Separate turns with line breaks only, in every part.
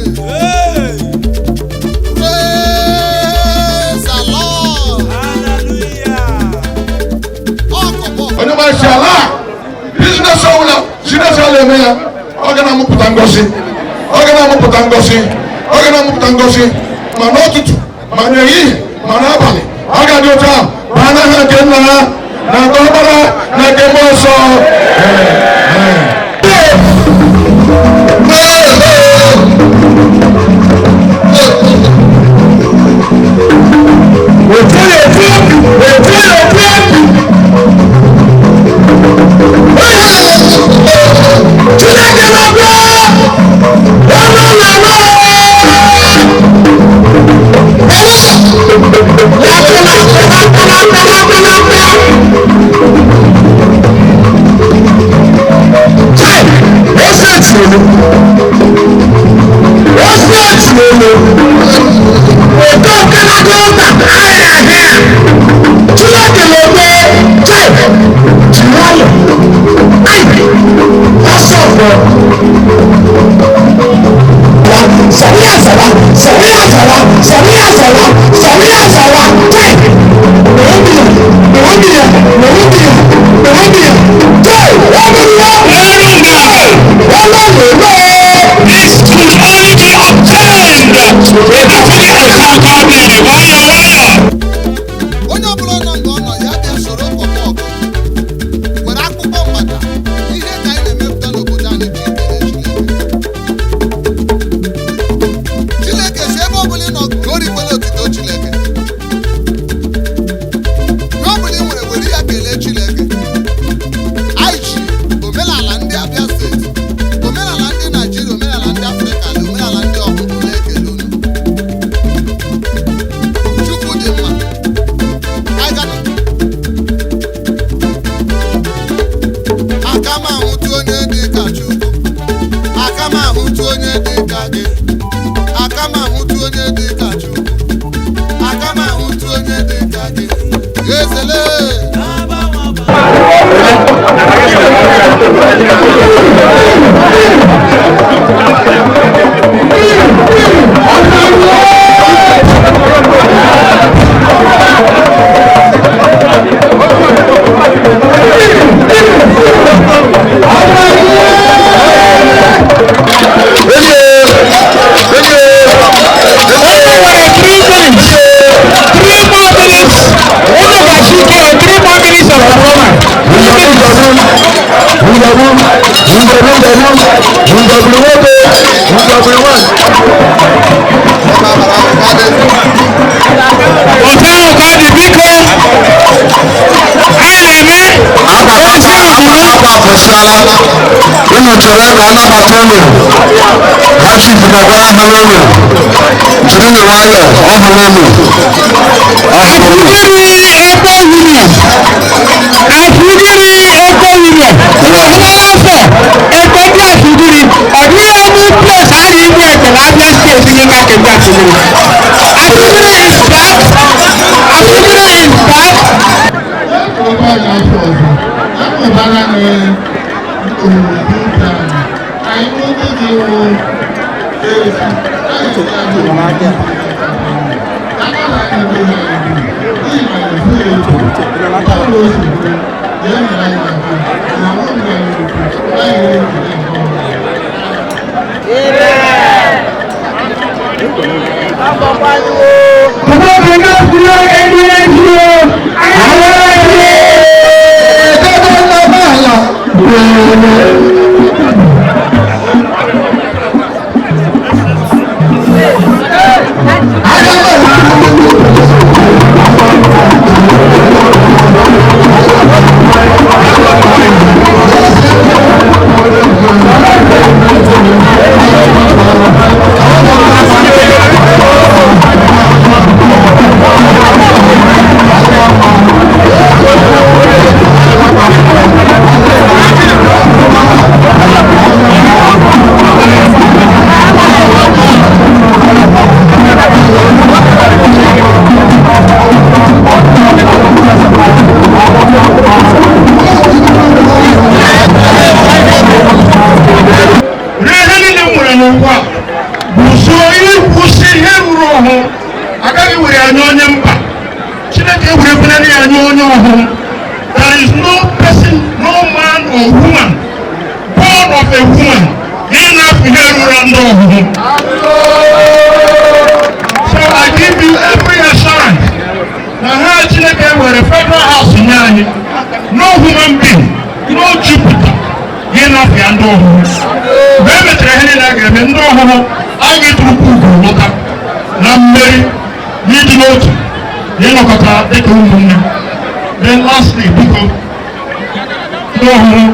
Praise the Lord. Ọkụkọ.
Onye ma si ala business ọbụla sinesi ala eme ya, ọ ga na-amụpụta ngosi, ọ ga na-amụpụta ngosi, ọ ga na-amụpụta ngosi, ma n'ụtụtụ, ma n'ehihie, ma n'abalị. Ọ ga-adị otu ahụ baa n'aha nke Nna ha na nke Ọkpara na nke Mmụọ Nsọ.
Chineke na-abịa ọnụ na-ama.
This could only be obtained with African Wire wire.
Onye ọbụla nọ nga ọ nọ ya bịa soro kọkọ ọgụ were akpụkpọ mgbada ihe ka anyị na-emepụta n'obodo anyị ji ekele Chineke. Chineke si ebe ọbụla ị nọ gorikwela otito Chineke. Ihe ọbụla ị nwere, were ya kelee Chineke. Anyị ji omenala ndị Abịa Steeti, omenala ndị Naijiria, omenala ndị Afrịka na omenala ndị ọhụrụ na-ekele unu. Chukwu dị mma. Aka m ahụtụ onye dị ka Chukwu, aka m ahụtụ onye dị ka gị, aka m ahụtụ onye dị ka Chukwu, aka m ahụtụ onye dị ka gị, ezele.
Nwere 3 minutes, 3 more minutes. Unu ga-achị ike, 3 more minutes of performance. 3 minutes. Otu ahụ ka ọ dị, biko, anyị na-eme ozi ozugbo.
Akwụsịala. Unu chere ka anabata unu. Ha chief na-agwara ha unu jiri nwayọ. Ọ hụrụ unu, ọ hụrụ unu.
Afugiri Eko Union, Afugiri Eko Union, unu ahụla afọ eke ndị Afugiri. Ọ dịghị any place a na-egbu eke na Abia Steeti dị ka nke ndị Afugiri. Afugiri is back. Afugiri is back.
Ọba n'afọ ọzọ amụbara na obi anyị n'oge gị wụ ezi anyị ga-abụ
human being, no Jupiter ga-ịnapụ ya ndị ọhụrụ. Mgbe e mechara ihe niile a ga-eme, ndị ọhụrụ anyị ga-eturukwu ugwu lọta na mmeri, n'ịdị n'otu na ịnọkọta dịka ụmụnne. Then lastly, biko, ndị ọhụrụ,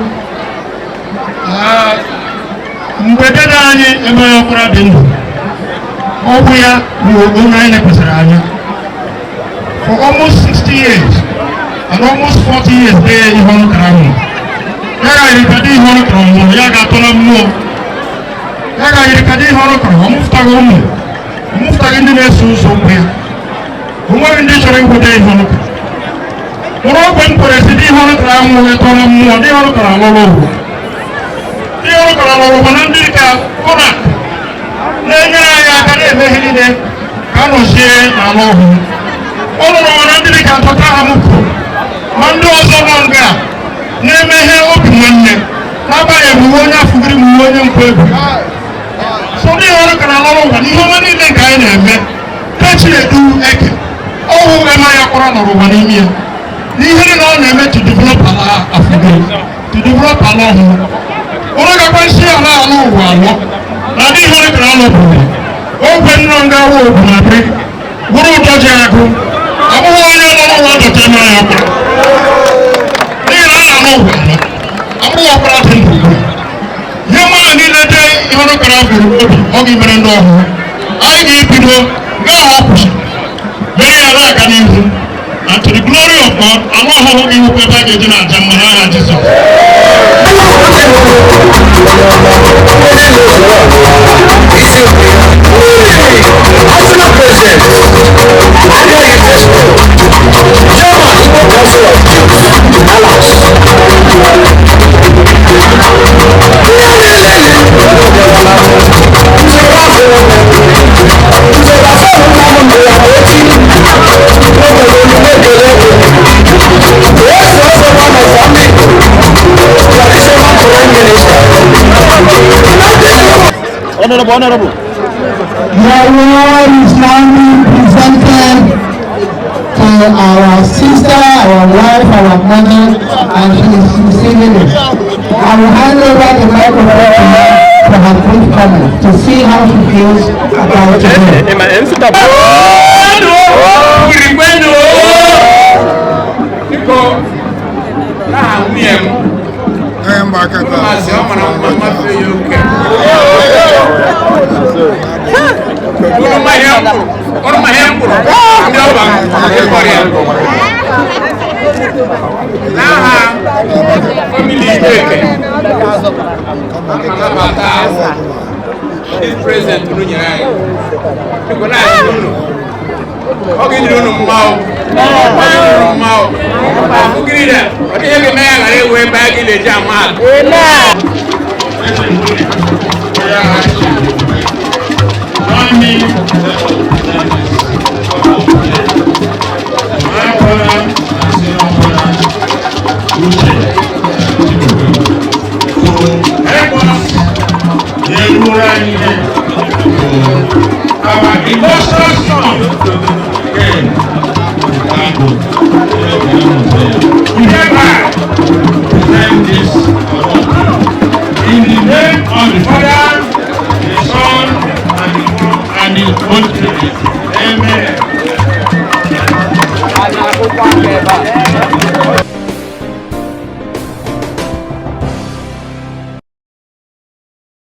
mgbe dede anyị emeghị ọkpara dị ndụ, ọ bụ ya bụ onye anyị lekwasịrị anya for almost 60 years and almost 40 years. Dee ihe ọrụ kara nwụrụ ya ga-ayiri ka dị ihe ọrụ kara nwụrụ ya ga-atọ na mmụọ ya ga-ayiri ka dị ihe ọrụ kara. Ọ mụfụtaghị ụmụ, ọ mụfụtaghị ndị na-eso ụzọ ụkwụ ya. O nweghị ndị chọrọ ịgwụta ihe ọrụ kara mụrụ ogwe m kwere si dị ihe ọrụ kara nwụrụ tọ na mmụọ. Dị ihe ọrụ kara lọrọ ụwa, dị ihe ọrụ kara lọrọ ụwa na ndị ka konak na-enyere anyị aka na-eme ihe niile ka a nọchie n'ala ọhụrụ. Ọ lụrụ nwere ndị dịka ntọta ha mụpụ ma ndị ọzọ nọ nga na-eme ihe obi nwanne, n'agbanyeghị uwe onye afụgiri ma uwe onye nkwa egwu. So ndị ọrụ kara lọrọ ụwa n'ihe ọma niile nke anyị na-eme Chinedu Eke ọwụ eme ya kpọrọ nọrọ ụwa n'ime ya n'ihe niile ọ na-eme to develop ala Afụgiri, to develop ala ọhụrụ. Ụlọ gakwa isi ala ala ụwa alọ na ndị ihe ọrụ kara alọ bụ ogwe nnọọ nga awa ogwu na biri bụrụ ụtọ ji agụ abụghị onye nọ n'ụwa dọta eme ya ọkpara, n'ihi na a na-alụ ụwa alọ abụghị ọkpara dị ndụ ugbu a. Ihe mmadụ niile dị ihe ọrụ kara bụrụ obi ọ ga-emere ndị ọhụrụ, anyị ga-ebido gaa ọ kwụsị mere ya na-aga n'ihu, and to the glory of God, ala ọhụrụ ga-ewukwa ebe a ga-eji na-aja mma n'aha Jizọs.
National President, Abia University, Chairman, Igbo Council of Chiefs, Dallas.
Honorable, honorable.
The award is now being presented to our sister, our wife, our mother, and she is receiving it. I will hand over the microphone to her for her brief comment to see how she feels about today.
Kwenu, biko, n'aha nwunye m, maazị ọ mara mma mmafe ya oke. Ụnụ ma ihe m kwuru, ụnụ ma ihe m kwuru, ndị ọba m ịkọrọ ya. N'aha family Ijeke, anabata this present unu nyere anyị. Biko, na-asị unu ọ ga-enyere unu mma o, ọ ga-enyere unu mma o. Afụgiri na ọ dịghị ga-eme ya ghara ewu ebe a gị na-eji ama atụ.
Join me my brother and senior brother Uche to help us Yerura our emotional son again. We hereby present this award in the name of the Father, the Son, and the Holy Spirit. Amen.